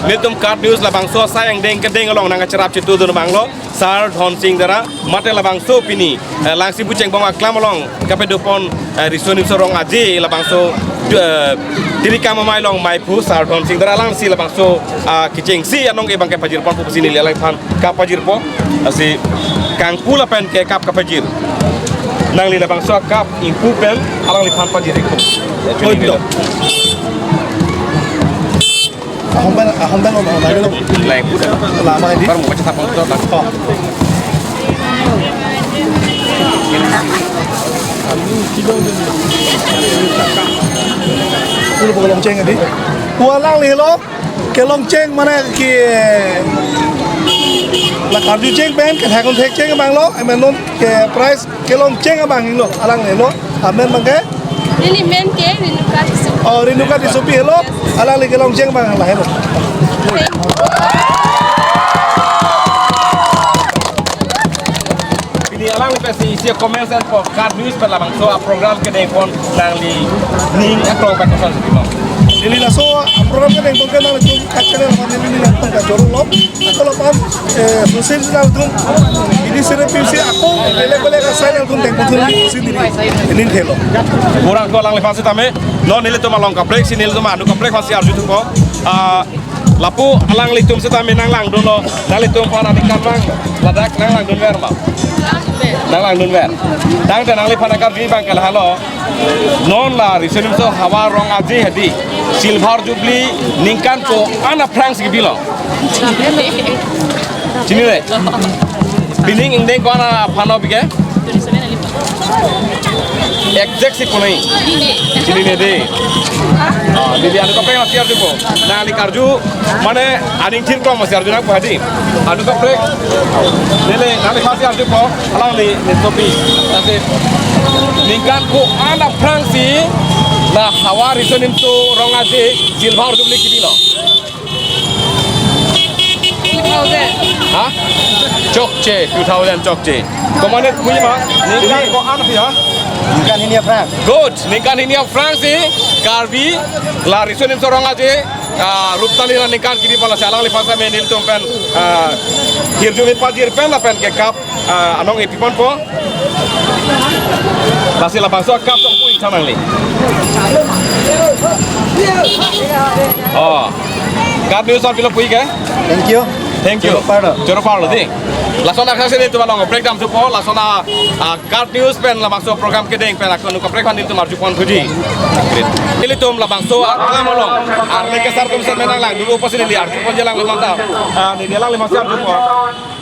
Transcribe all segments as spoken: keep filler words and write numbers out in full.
Nelitum KAT News labangso asai angdeng kedeng along nangkacherap chitu dun abanglo Sar Dhon Sing Dara, mate labangso pini, eh, Langsim Buchengbong aklam along kapadopon, eh, Riso Nimso Rong Aje labangso, eh, Tirikam Amei along maiphu Sar Dhon Sing Dara, alangsi labangso, ah, kechengsi anong-e abang kepajirponpo pusi neli alangphan kapajirpo. Lasi kangpu lapen ke kap kapajir. Nangli labangso akap ingpu pen alangliphan pajir ikpo. Oi, to. Ahong pen, ahong pen, ahong pen. Lang pu dah. Lama ini. Baru mau baca sapang tu, Bang. Oh. Pulu pulu long cheng tadi. Pu alanglilo. Kelong cheng mane ke la karju cheng pen, ke thakon thek cheng abanglo, amen non ke prize kelong cheng abang lo, alanglilo, amen abang ke? Neli men ke Renuka Tissopi. Oh, Renuka Tissopi helo, alangli kelong cheng abang lahelo. Thank you. Pini alangli pensi isi comment senpo KAT News pen labangso aprogram kedengpon nangli ning akrong pen koson sitimo. Neli laso aprogram kedengpon ke nanglitum KAT channel aphan neli ning akrong kachoro lo. Ako lapan, eh, sosir si nanglitum ini sirip si ako belek belek asai nanglitum dengpon sini sini ini thelo. Kurang ko alangliphan sitame, non nelitum along kaprek si nelitum anu kaprek aphansi arju thupo. Ah, lapu alanglitum sitame nanglangdunlo, nanglitum aphan aningkanvang ladak nanglangdunver ma? Nanglangdunver. Tangte nangliphan akarju abang ke lahelo. Non la Riso Nimso Havar Rong Aje hadi Silver Jubilee ningkan ko-an aphrangsi kebilo? Chinine? Pining ingdeng ko-an aphan lo pike? Exact si punai. Chinine dei. Ah, dei, dei, anu kaprek aphansi arjupo. Nangli karju, mane aning thirklong aphansi arju nangpo hadi. Anu kaprek. Neli, nangliphansi arjupo. Alangli, ne topi. Lasi ningkan ko-an aphrangsi la Havar Riso Nimso Rong Aje Silver Jubilee kebilo? Two thousand. Ha? Chokche, two thousand chokche. Komatne pu ma? Ningkan ko-an ya? Ningkan hini aphrang. Good. Ningkan hini aphrangsi Karbi la Riso Nimso Rong Aje, ah, Ruptali la ningkan kebi pon, lasi alangliphan sitame nelitum pen, ah, hirjume pajir pen lapen ke kap, ah, anong-e piponpo. Lasi labangso akap tong pu ingthan nangli. Oh. KAT News aphan pilo pu ke? Thank you. Thank you. Choro parlo. Choro parlo dei. Lason akhasi nelitum along kaprek damthupo, lason a, a, KAT News pen labangso program kedeng pen ako anu kaprek aphan nelitum arjupon thuji. Nelitum labangso aklam along arleke asar atum sitame nanglangdunlo pusi neli arjuponji alangliphan ta. Ah, neli alangliphansi arjupo.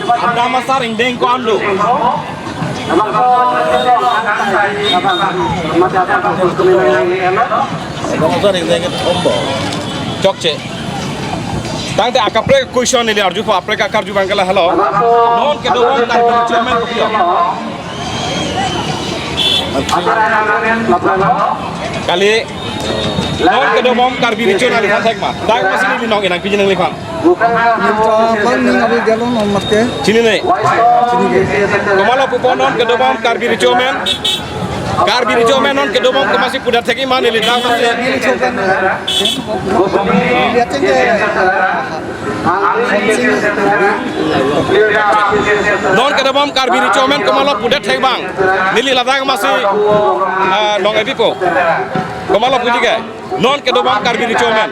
Adam asar ingdeng ko-an do? Adam asar ingdeng ke thompo. Chokche. Tangte akaprek question neli arjupo, akaprek akarju abang ke lahelo. Non kedobom Karbi Richo Amen kopilo? Kali, non kedobom Karbi Richo nangliphan thek ma? Dak masi neli nong-e nangpiji nangliphan. Ningkan ning abi galo non maske. Chinine? Chinine. Komatlo pupo non kedobom Karbi Richo Amen? Karbi Richo Amen non kedobom komatsi pudet thekji ma neli dak masi. Neli chokan. Neli ateng ke. Non kedobom Karbi Richo Amen komatlo pudet thek abang? Neli ladak masi, ah, nong-e pipo. Komatlo puji ke? Non kedobom Karbi Richo Amen.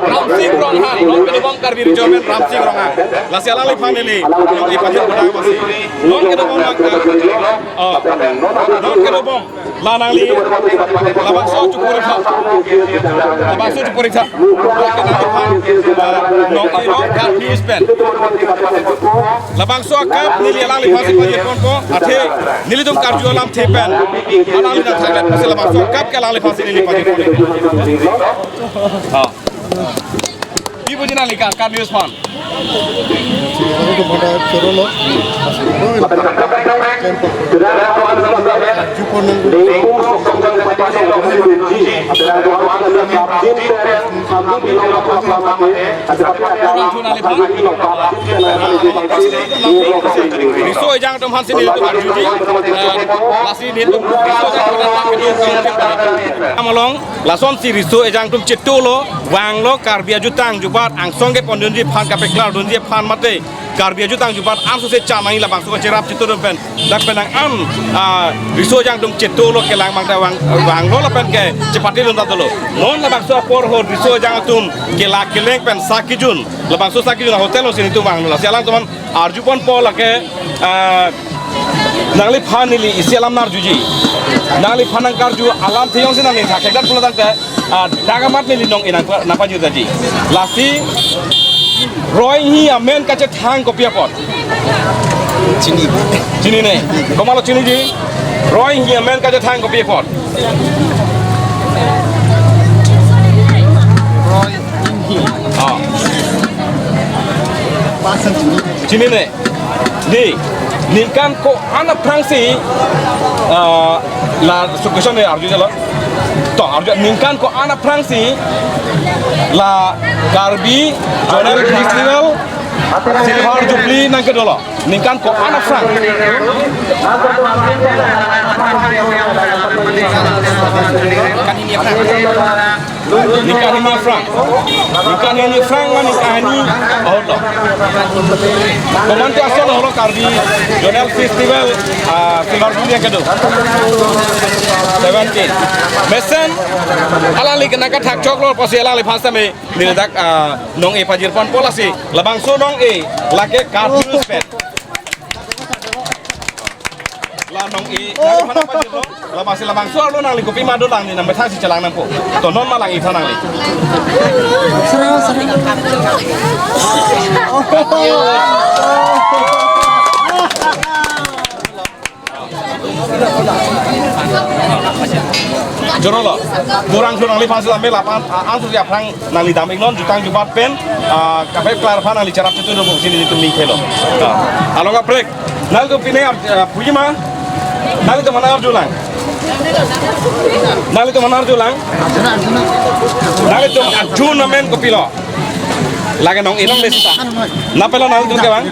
Ramsing Ronghang, non kedobom Karbi Richo Amen Ramsing Ronghang. Lasi alangliphan neli nong-e pajir pudet masi. Non kedobom, ah, oh. Non kedobom. La nangli, labangso chuporikha. Labangso chuporikha. Lake nangliphan, ah, nong-e lo KAT News pen. Labangso akap neli alangliphansi pajirponpo, athe nelitum karju alamthe pen alangli nangthaklet pusi labangso akap ke alangliphansi neli pajirponpo. Ah. Pi puji nangli KAT News aphan? Riso ejang atum aphansi nelitum arjuji, eh, lasi nelitum riso ejang atum aphan kedun along, lasonsi riso ejang atum chetonglo, vanglo, Karbi ajutang jubat angsong kepondunji aphan, kapeklardunji aphan mate Karbi ajutang jubat ansose chanai labangso kacherap chetongdun pen. Dak penang an, ah, riso ejang atum chetonglo, kelang mangta vang, vanglo lapen ke chepatedun ta dolo. Non labangso apor ahut riso ejang atum kela keleng pen sakijun, labangso sakijun hotel alongsi nelitum vanglo. Lasi alangtum aphan arjuponpo lake, ah, nangliphan neli isi alam nang-arjuji. Nangliphan nangkarju alamthe jongsi nangli thakthak pulo tangte, ah, dak amat neli nong-e nang, nangpajirji. Lasi Roing-hi amen kachethang kopi apot? Chini. Chinine. Komatlo chiniji? Roing-hi amen kachethang kopi apot? Roing-hi. Ah. Pasen chini. Chinine. Di, ningkan ko-an aphrangsi, ah, laso question arjujelo. To, arju ningkan ko-an aphrangsi la Karbi Zonal Festival Silver Jubilee nangkedolo. Ningkan ko-an aphrang? Ningkan hini aphrang. Ningkan hini aphrang. Ningkan hini aphrang ma ningkan hini ahutlo? Komantu ason ahutlo Karbi Zonal Festival, ah, Silver Jubilee kedo? Seventeen. Mesen alangli nangkathak choklo pusi alangliphan same neli dak, ah, nong-e pajirponpo lasi. Labangso nong-e lake card news pen. La nong-e, nangli mana pajirlo? Labangsi labangso arlo nangli kopi ma dolang, neli nangmethangsi chelang nangpo. To non ma lang-etha nangli. Jorolo. Kurang kurang li phansi lambe lapan, ah, ansose aphrang nangli dam-iknon, jutang jubat pen, ah, kapeklar aphan nangli cherap chetongdun pusi nelitum ning thelo. Ah, along kaprek. Nanglitum pine ar-, ah, puji ma? Nanglitum mana arjulang? Nanglitum mana arjulang? Nanglitum arjuna amen kopilo? Lake nong-e longle seta. Nangpelo nanglitum kevang?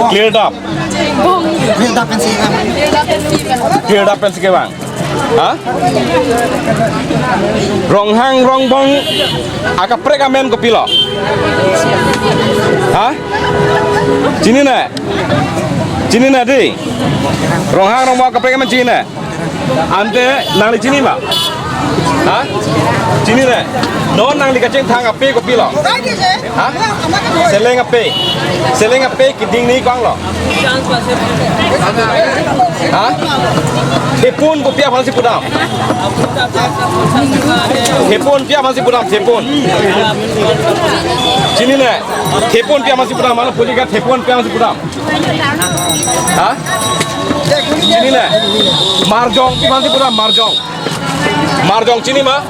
Clear dap. Clear dap pensi kevang. Clear dap pensi kevang. Ha? Ronghang Rongbong akaprek amen kopilo? Ha? Chinine? Chinine di? Ronghang Rongbong akaprek amen chinine? Ante nangli chini ma? Ha? Chinine? Non nangli kachethang ape kopilo? Ha? Seleng ape. Seleng ape keding ni konglo? Ha? Thepon kopi aphansi pudam? Thepon pi aphansi pudam, thepon? Chinine? Thepon pi aphansi pudam, mano pulika thepon pi aphansi pudam? Ha? Chinine? Marjong pi aphansi pudam, marjong? Marjong chini ma?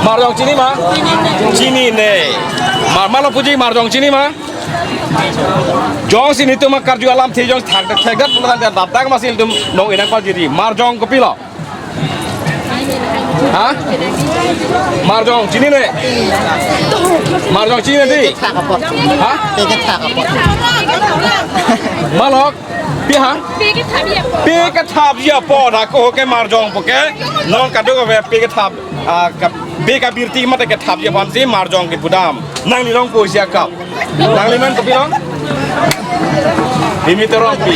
Marjong chini ma? Chinine. Mar, mano puji marjong chini ma? Jongsi nelitum akarju alamthe jongsi thakthak thakthak pulo tangte dapdak masi nelitum nong-e nangpajirji. Marjong kopilo? Ha? Marjong chinine? Marjong chinine di? Ha? Malok? Pi ha? Pe kethapji apot ako ke marjong puke. Non kadokave pe kethap, ah, ka, pe kabirti mate kethapji aphansi marjong kepudam. Nangli rong ko isi akap. Nangli men kopi rong? Imi te Rongpi.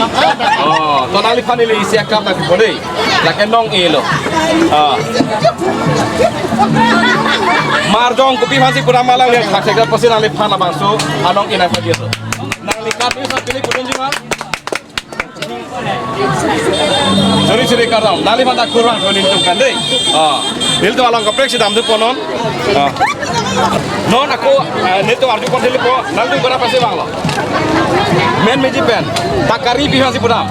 Oh, to nangliphan neli isi akap nangpipo dei. Lake nong-elo. Ah. Marjong kopi aphansi pudam ma, alangli thakthak pusi nangliphan labangso anong-e nangpajirlo. Nangli card news apili pudunji ma? Sorry, sorry, kardom. Nangliphan ta kurang ko nelitum kan dei. Ah, nelitum along kaprek si damthupo non. Ah. Non ako, eh, nelitum arjupon thelipo, nangtum kora pasi vanglo? Men meji pen. Takari pi aphansi pudam?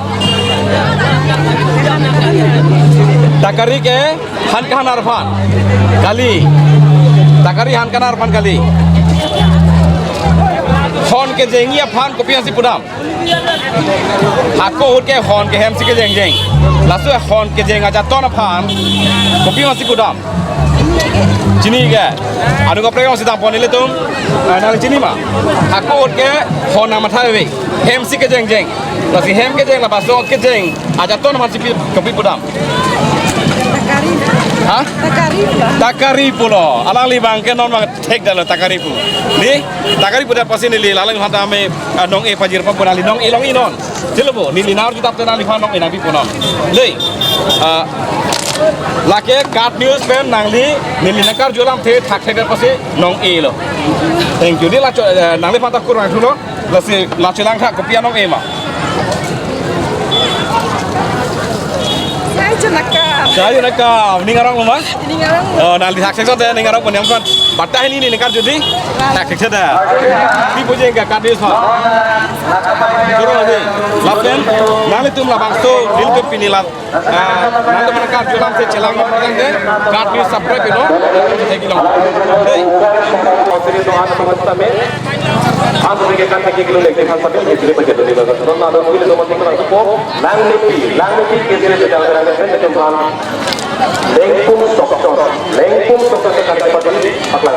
Takari ke han kahanar aphan? Kali. Takari han kahanar aphan kali. Hon kejengji aphan kopi masi pudam? Hako ahut ke hon ke hem si kejeng jeng. Laso hon kejeng ajaton aphan kopi masi pudam? Chini ke? Anut kaprek si dam pon ilitum. Ah, nang chini ma? Hako ahut ke hon nang matha ave. Hem si kejeng jeng. Lasi hem kejeng, labangso kejeng ajaton aphan si pi-, kopi pudam? Takari. Ha? Takari. Takari pulo. Alangli abang ke non abang thekdetlo takari pu. Ni, takari pudet apotsi neli lalang hata me, ah, nong-e pajir pon pu nangli nong-e longji non. Chelo bo, neli nang arju tap te nangliphan nong-e nangpi pon non. Dei. Ah, lake KAT News pen nangli, neli nangkarju alamthe thakthedetpo si nong-elo. Thank you. Dei lacho, eh, nangliphan ta kurvangthulo. Lasi lachelang tha kopi anong-e ma? Saya aja nakam. Saya aja nakam. Ning aronglo ma? Ning aronglo. Oh, nangli thakthek so te ning arong pon yam kon. Batai hini ni ningkar judi. Thakthek so te. Pi puji ka KAT News ha. Joro lagi. Lapen nanglitum labangso nelitum pini la Ah, nanglitum nangkarju alamthe chelang ma pulote KAT News subscribe ilo. Thek ilo. Dei. Ang tubig kan kaki kilo lagi kan sambil gitu dia pakai dulu kan. Karena ada kulit sama tinggal aku. Langlepi, langlepi gitu dia jalan-jalan kan itu kan. Lengpum sok sok. Lengpum sok sok kan dapat ini. Paklang.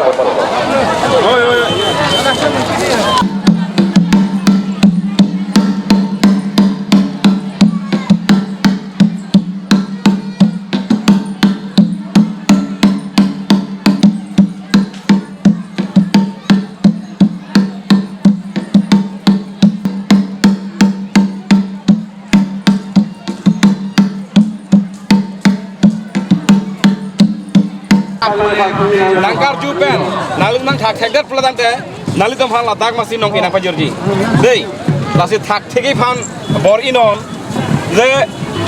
Nangkarju pen, nangli nang thakthekdet pulo tangte, nanglitum aphan ladak masi nong-e nangpajirji. Dei, lasi thakthekji aphan bor-i non, je,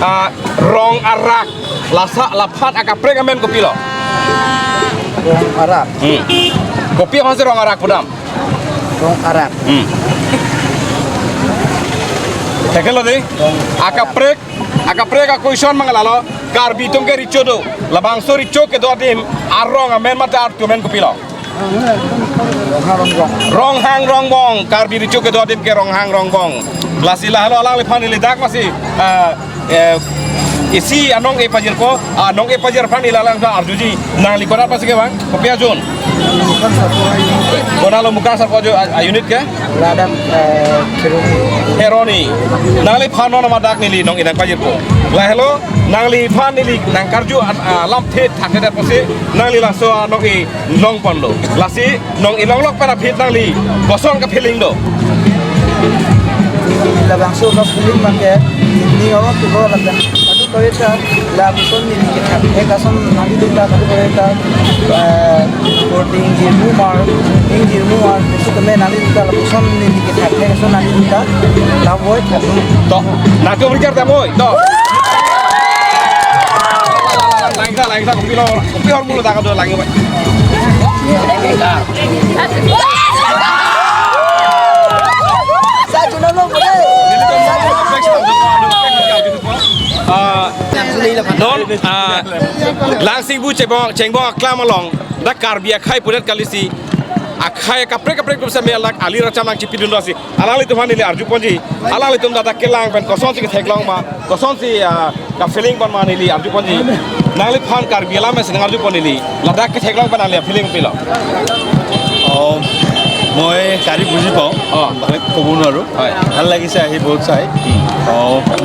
ah, rong arak, lasa laphan akaprek amen kopilo? Rong arak. Hmm. Kopi aphansi rong arak pudam? Rong arak. Hmm. Theklo dei. Akaprek, akaprek a-question mangalalo. Karbi atum ke recho do. Labangso recho kedo adim arong amen mate artu amen kopilo? Ronghang Rongbong. Ronghang Rongbong. Karbi recho kedo adim ke Ronghang Rongbong. Lasi lahelo alangliphan neli dak masi, ah, eh, isi anong-e pajirpo, anong-e pajir aphan neli alang arjuji, nangli kodak pasi ke bang, kopi ajun? Konatlo Mukang Sarpo ajo a, a-unit ke? Ladak, eh, Kheroni. Kheroni. Nangliphan non madak neli nong-e nangpajirpo. Lahelo, nangliphan neli nangkarju an, alamthe thakthedetpo si, nangli laso anong-e longponlo. Lasi nong-e longlok pen aphi nangli koson ka-feeling do? Labangso ka-feeling abang ke, ning arong tu ko lapen kadokave ta, lapuson neli kethakthek ason nanglitum ta kadokave ta, eh, boarding jirmu mar, boarding jirmu mar, itu keme nanglitum ta lapuson neli kethakthek ason nanglitum ta, lavoi thakthek. To, nangtum richar ta moi, to. Langsa, langsa, kopi lo, kopi hormu lo, taka do langsa, Pak. Ah, non, ah, Langsingbu Chengbong, Chengbong aklam along, dak Karbi akhei pudet kalisi, akhei kaprek kaprek atum sami alak, ali racham nangchipidun dosi. Alanglitum aphan neli arjuponji, alanglitum dak kelang pen kosonsi ketheklong ma, kosonsi, ah, ka-feeling pon ma neli arjuponji. Nangliphan Karbi alam si nang arjupon neli, ladak ketheklong pen nangli feeling pilo? অ, মই কাৰ্বি বুজি পাওঁ। অ। ভালকৈ ক'ব নোৱাৰোঁ। হয়। ভাল লাগিছে আহি বহুত চাই। উম। অ,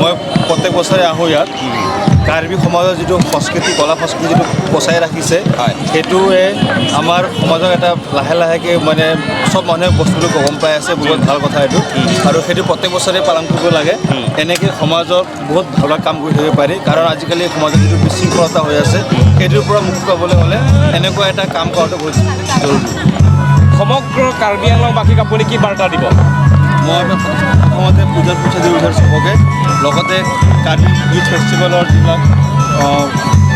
মই প্ৰত্যেক বছৰে আহোঁ ইয়াত। উম। কাৰ্বি সমাজৰ যিটো সংস্কৃতি, কলা সংস্কৃতি যিটো বচাই ৰাখিছে, হয়। সেইটোৱে আমাৰ সমাজক এটা লাহে লাহেকে মানে চব মানুহে বস্তুটো গম পাই আছে, বহুত ভাল কথা এইটো। উম। আৰু সেইটো প্ৰত্যেক বছৰে পালন কৰিব লাগে। উম। এনেকে সমাজত বহুত ভাল ভাল কাম কৰি থাকিব পাৰি, কাৰণ আজিকালি সমাজত যিটো বিশৃংখলতা হৈ আছে, সেইটোৰ পৰা মুক্তি পাবলৈ হ'লে এনেকুৱা এটা কাম কৰাটো বহুত জৰুৰী। সমগ্ৰ কাৰ্বি আংলংবাসীক আপুনি কি বাৰ্তা দিব? মই প্ৰথমতে পূজাত পইচা দিব বিচাৰোঁ চবকে, লগতে কাৰ্বি ইউথ ফেষ্টিভেলৰ যিবিলাক, আহ,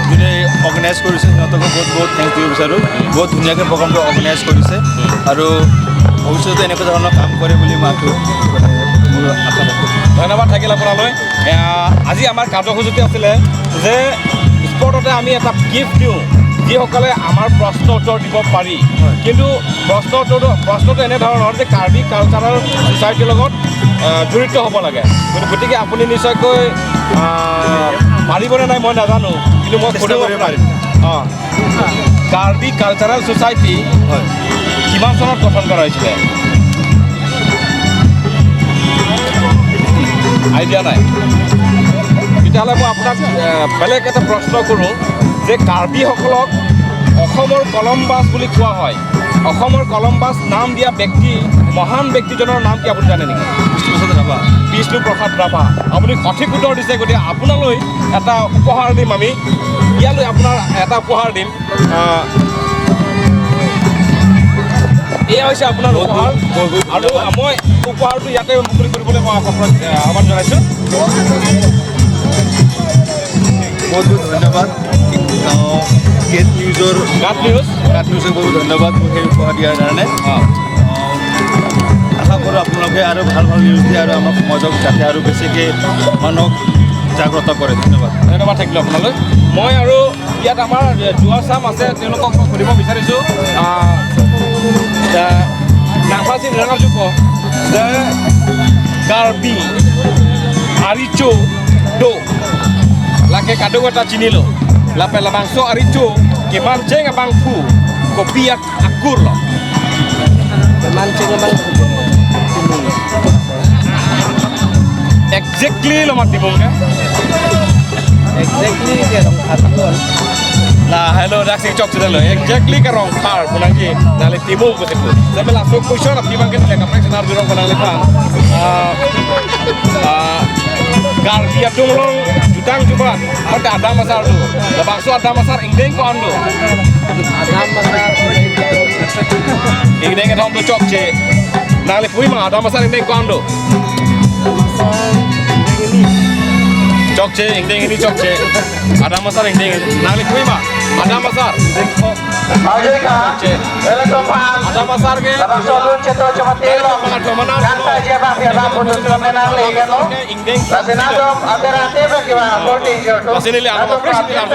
যোনে অৰ্গেনাইজ কৰিছে, সিহঁতকো বহুত বহুত থেংক দিব বিচাৰোঁ। বহুত ধুনীয়াকৈ প্ৰগ্ৰামটো অৰ্গেনাইজ কৰিছে আৰু ভৱিষ্যতে এনেকুৱা ধৰণৰ কাম কৰে বুলি মই আশা, মোৰ আশা ৰাখোঁ। ধন্যবাদ থাকিল আপোনালৈ। এ, আজি আমাৰ কাৰ্যসূচীটো আছিলে যে স্পটতে আমি এটা গিফ্ট দিওঁ, যিসকলে আমাৰ প্ৰশ্ন উত্তৰ দিব পাৰি। হয়। কিন্তু প্ৰশ্ন উত্তৰটো, প্ৰশ্নটো এনেধৰণৰ যে কাৰ্বি কালচাৰেল ছ'চাইটিৰ লগত, আহ, জড়িত হ'ব লাগে। গতিকে আপুনি নিশ্চয়কৈ, আহ, পাৰিবনে নাই মই নাজানো, কিন্তু মই চেষ্টা সুধিব কৰিব আপোনাক। পাৰিম। অ। কাৰ্বি কালচাৰেল ছ'চাইটি হয়। কিমান চনত গঠন কৰা হৈছিলে? আইডিয়া নাই। তেতিয়াহ'লে মই আপোনাক, এ, বেলেগ এটা প্ৰশ্ন কৰোঁ যে কাৰ্বিসকলক অসমৰ কলম্বাছ বুলি কোৱা হয়। অসমৰ কলম্বাছ নাম দিয়া ব্যক্তি, মহান ব্যক্তিজনৰ নাম কি আপুনি জানে নেকি? বিষ্ণুপ্ৰসাদ ৰাভা। বিষ্ণুপ্ৰসাদ ৰাভা। আপুনি সঠিক উত্তৰ দিছে, গতিকে আপোনালৈ এটা উপহাৰ দিম আমি। ইয়ালৈ আপোনাৰ এটা উপহাৰ দিম। আহ, এয়া হৈছে আপোনাৰ উপহাৰ। আৰু মই উপহাৰটো ইয়াতে মুকলি কৰিবলৈ মই আপোনাক, আহ, আহ্বান জনাইছোঁ। বহুত বহুত ধন্যবাদ। আহ, কেট নিউজৰ গাঁত নিউজ। গাঁত নিউজক বহুত ধন্যবাদ মোক সেই উপহাৰ দিয়াৰ কাৰণে। অ। আহ, আশা কৰোঁ আপোনালোকে আৰু ভাল ভাল নিউজ দিয়ে আৰু আমাৰ সমাজক যাতে আৰু বেছিকৈ মানুহক জাগ্ৰত কৰে। ধন্যবাদ। ধন্যবাদ থাকিল আপোনালৈ। মই আৰু ইয়াত আমাৰ, এ, যুৱ চাম আছে, তেওঁলোকক মই সুধিব বিচাৰিছোঁ। আহ, এ, nangphan si nang arjupo, de Karbi aricho do, lake kadokave ta chinilo, lapen labangso aricho kemancheng abangphu kopi akurlo. Kemancheng abangphu. Exactly lo mat Timung ke? Exactly ke Rongphar lo. La, hello, dak si chok sudah lo. Exactly ke Rongphar, punangji, nangli Timung pusi pu. Sampai langsung question apni bang ke, kaprek senar jurong punangli bang. Ah, ah, Karbi atum along jutang jubat, mate Adam Asar do. Labangso Adam Asar ingdeng ko-an do? Adam Asar ingdeng kethom do, chokche. Nangli pui ma Adam Asar ingdeng ko-an do? Chokche, ingdeng hini chokche. Adam Asar ingdeng. Nangli pui ma Adam Asar. Ajay ka, chokche. Ele to pan. Adam Asar ke. Labangso alun cheto chomati lo. Mana, mana, mana. Kanta je bang, ya bang, putus lo menang lagi lo. Ingdeng. Lasi nadom, ada rate bagi bang, fourteen zero two. Lasi neli ano, nadom, pres neli ano.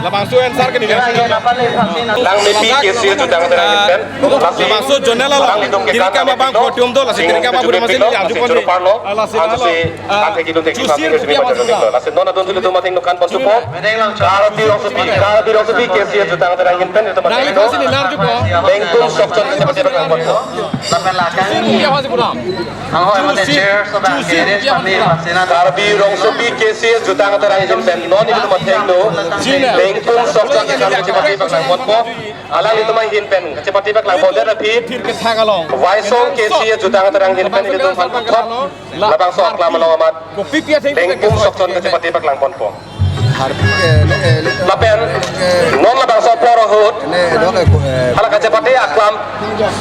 Labangso answer ke neli. Ya, ya, napa le, pasti na. Nang mepi kesi jutang terang pen. Labangso zonal along, tirikam abang podium do, lasi tirikam abang podium masih neli arju pon. Lasi, ah, lasi non adon sulit tumat hingno kan pon supo. Karbi rongsopi, Karbi rongsopi kesi jutang terang pen itu. Nangli pasti neli arju pon. Bengkung sokchon kesi pasti bakang pon. Karbi rongsopi kesi jutang terang pen non itu tumat hingno. Bengkung sokchon kesi pasti bakang pon po. Alanglitum ahin pen kachepate paklang pon det aphi. Thir kethak along. Waisong kesi jutang terang ahin pen ilitum aphan thop. Labangso aklam along amat. Kopi pi atheng Bengkung sokchon kachepate paklang ponpo. Lapen non labangso apor ahut. Hala kachepate aklam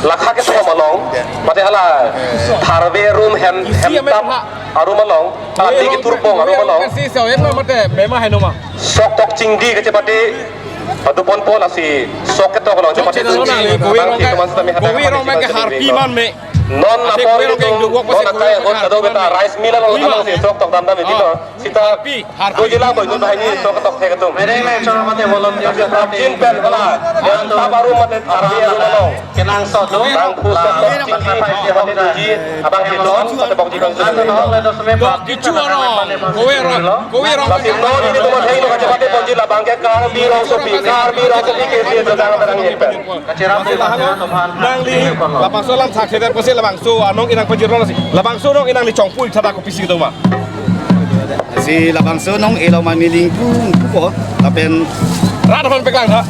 lakha kethom along. Mate hala tharve arum hem, hemtap arum along. Hala diki turpong arum along. Sok tok chingdi kachepate. Padu ponpo lasi sok ketok lo, chok chepate channel tu na, ji, le, Gowi bang Rongkang, si teman sitami hadak Gowi hadak Rongkang ke si harpi teman man me. Non ate apor Gowi Rongkang itu, duk wok non pasi akai Gowi akot Rongkang kado beta harpi man. Rice mill along. Oi, ma, along si sok tok dam dam itu, ah, lo. Sita harpi, harpi. Dua jila boy, dua ini sok ketok saya ketum. Mereng le, chok mate volunteer. Jin pen bala, yang tabaru mate harpi yang mana? Kenangsot do. Bang pusat la, tok chingdi, abang si don, ate bok jibang. Atu nong le dos me. Bok kichu arong, Gowi arong, Gowi arong. Lasi non ilitum atheng lo kachepate ponji labang ke Karbi rongsopi, Karbi rongsopi kesi jutang terang ahin pen. Kacherap de, kacherap de, nangli labangso alam sak seder pusi labangso anong inang pajirlo lasi. Labangso anong inangli chongpui thada kopisi kedo ma. Si labangso anong elo ma neli ingpu ingpu po, lapen rat aphan peklang tha.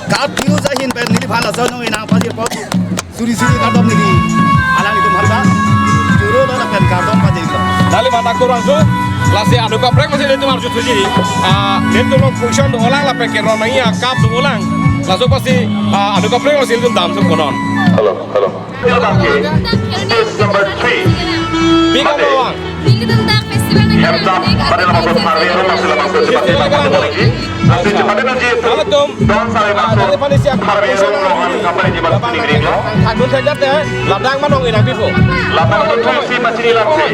Karbi ahin pen neliphan laso anong inang pajirpo. Suri suri kardom neli. Alanglitum aphan ta choro lo lapen kardom pajirlo. Dali mata kurang su. Lasi anu kaprek masih nelitum arju thuji. Ah, nelitum along question dolang lapen keron nangji akap dolang. Laso pasi, ah, anu kaprek masih nelitum dam su konon. Hello, hello. List number three. Big number one. Hemtap, pada nomor satu, Harvey, nomor satu, nomor satu, nomor satu, nomor satu. Langsung cepat energi. Halo, Tom. Don sare masuk. Harvey, nomor satu, nomor satu, nomor satu. Lapan puluh tujuh si macini langsung.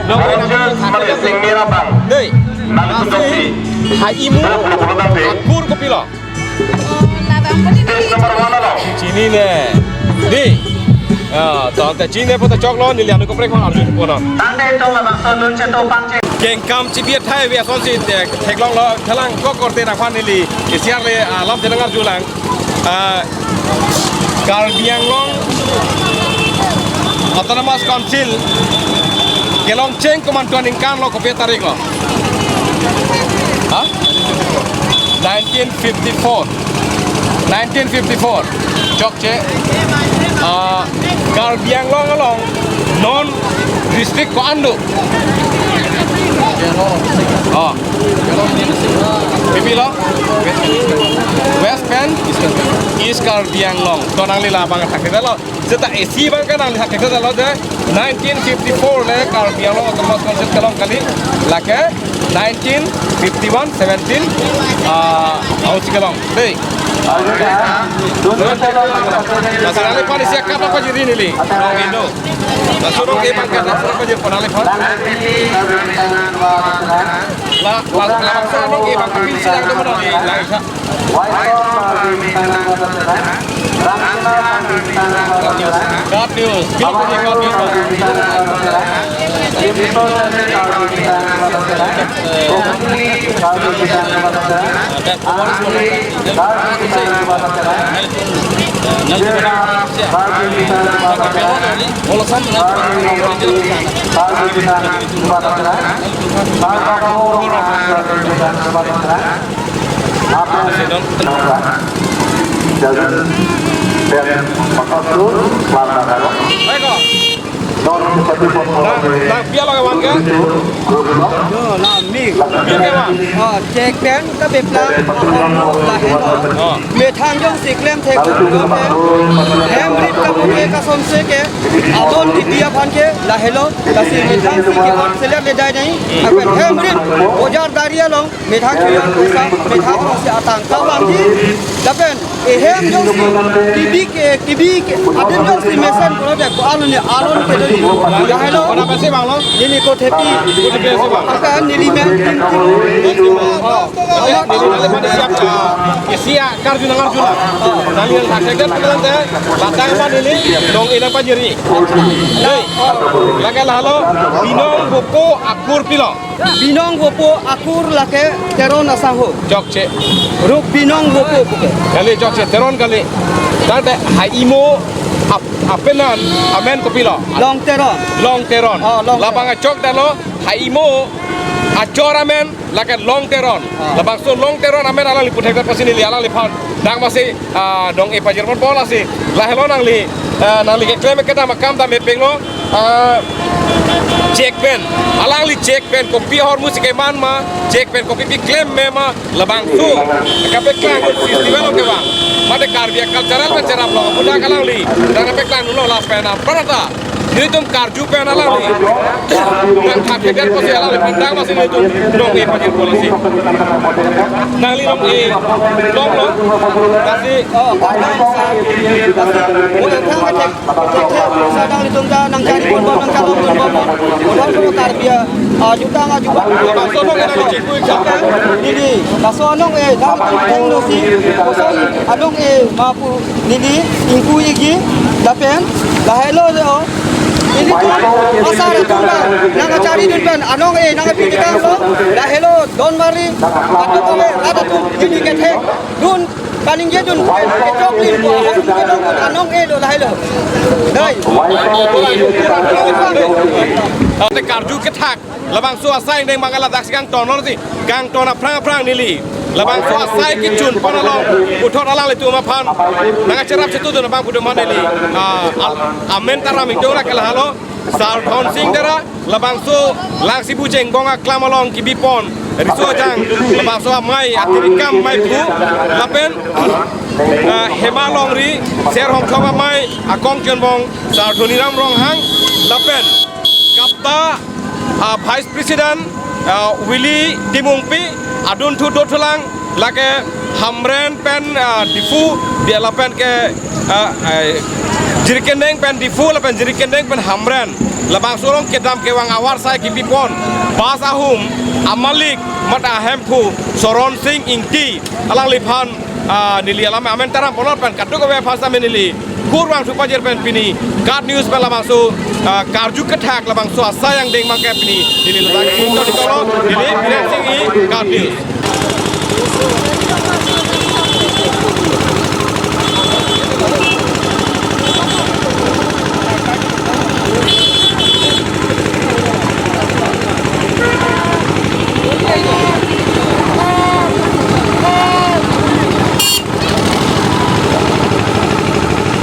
Rangers, mana sing merah bang. Dei. Nang kunjung si. Ha-imo akur kopilo? Oh, labang puli ni. Chinine. Di. Ah, to ante chinine pu ta choklo, neli anu kaprek ma arju ponnon. Tangte to labang to lun cheto pangche. Kengkam chibi athai ave asonsi te theklonglo, thalang ko korte nangphan neli A C R le, ah, lamthe nangarjulang. Ah, Karbi Anglong Autonomous Council kelongcheng komantu aningkan lo, kopi tarik lo? Ha? Nineteen fifty-four. Nineteen fifty-four. Chokche. Ah, Karbi Anglong along non district ko-an do? Oh. Kopilo? West pen East Karbi Anglong. To nangli labang thakthedetlo. Seta isi abang ke nangli thakthedetlo je nineteen fifty-four le Karbi Anglong Autonomous Council kelong kali. Lake nineteen fifty-one seventeen, ah, ausi kelong. Dei. Laso nangliphan isi akap apa jiri neli? Nong Indo. Laso nong-e abang ke, laso apa jiri pon nangliphan? La, la, la, laso nong-e abang ke, pisi lang do mana ni? Lang sa. Gap News. Kilo ko Gap News. Nang, nang pia lo ke van ke? Yo, nang mi. Pia ke van? Oh, chek pen kabeplang, oh, lahelo. Oh. Methang jongsi klemthek, hem rit kapu ke kasonse ke, alon titi aphan ke, lahelo, lasi methang si ke-ot selet le dai nai, apen hem rit, bojar dari along, methang chuyon kosa, methang kosa atangka vangji, lapen ehem jongsi kibi ke, kibi ke, adin jongsi mesen pulote ko-an ni alon kedo ni. Lahelo. Kona pasi vanglo? Neli Kothepi. Kothepi si vang. Akan neli men tim tim. Oh. Neli, neli, neli mane siap, ah, isi akarju nangarjulo. Neli yang tak segan pulang te, latang apa neli, nong-e nangpajiri. Hei. Lake lahelo, Binong Wopo akur pilo? Binong Wopo akur lake Teron asangho. Chokche. Ruk Binong Wopo puke. Kali chokche, Teron kali. Tangte ha-imo ap-, apenan amen kopilo? Long Teron. Long Teron. Oh, Long Teron. Labang achokdetlo, ha-imo achor amen lake Long Teron. Ah. Labangso Long Teron amen alangli puthek pusi neli alangliphan dang masi, ah, nong-e pajir ponpo lasi. Lahelo nangli, ah, nangli keklem kedam akam dam epenglo. Ah, chek pen. Alangli chek pen kopi ahormu si keman ma, chek pen kopi pi klem me ma, labangso kapeklang festival ke bang. Mate Karbi cultural pen cherap lo, budak alangli. Nang kapeklang lo last pen am. Pernah ta? Nelitum karju pen alangli. Nang thak kejar kosi alangliphan dang masi nelitum nong-e pajir polisi. Nangli nong-e, long lo. Kasi. Oh, kasi. Mo yang thang kecek. Kecek, kecek, sadang nelitum ta nangchari ponbom, nangchalong ponbom. Kodar kono Karbi, ah, jutang, ah, jubat. Laso anong-e nangli chingkui chak. Neli, laso anong-e, nangtum thengno si, koson anong-e, mapu, neli, ingkui igi, lapen, lahelo, oh. Nelitum, asar atum ba, nangkacharidun pen, anong-e, nangpi tekang lo, lahelo, don mari, katu kome, rata tu, neli kethek, dun, Kaningje dun, kechok limpo, ahormu kedong dun, anong-e lo lahelo. Dai. Ate karju kethak, labangso asai deng bang ladak si kangton lo si, kangton aphrang aphrang neli. Labangso asai kechun pon along, puthot alanglitum aphan. Nangkacherap chetu dun abang pudun ma neli. Ah, al-, amen ta ram ingtung lake lahelo. Sar Dhon Sing Tera, labangso Langsibu Jengbong aklam along kibipon, riso ajang, labangso amei, atirikam amei phu, lapen, ah, Hema Longri, Ser Hongthom amei, akong chonbong, Sar Dhoniram Ronghang, lapen, KAPTA, ah, Vice President, ah, Willy Timungpi, adunthu dothulang, lake Hamren pen, ah, Diphu, dia lapen ke, ah, ai, Jirikindeng pen Diphu lapen Jirikindeng pen Hamren, labangso along kedam kevang avarsai kipipon bus ahum amalik mate ahemphu Soron Sing Ingti alangliphan, ah, neli alam amen taram ponor pen kadokave aphan sitame neli kurvangthu pajir pen pini KAT News pen labangso, ah, karju kethak labangso asai angdeng abangke pini neli ladak ingkoi dikolo, neli Biren Sing Inghi, KAT News.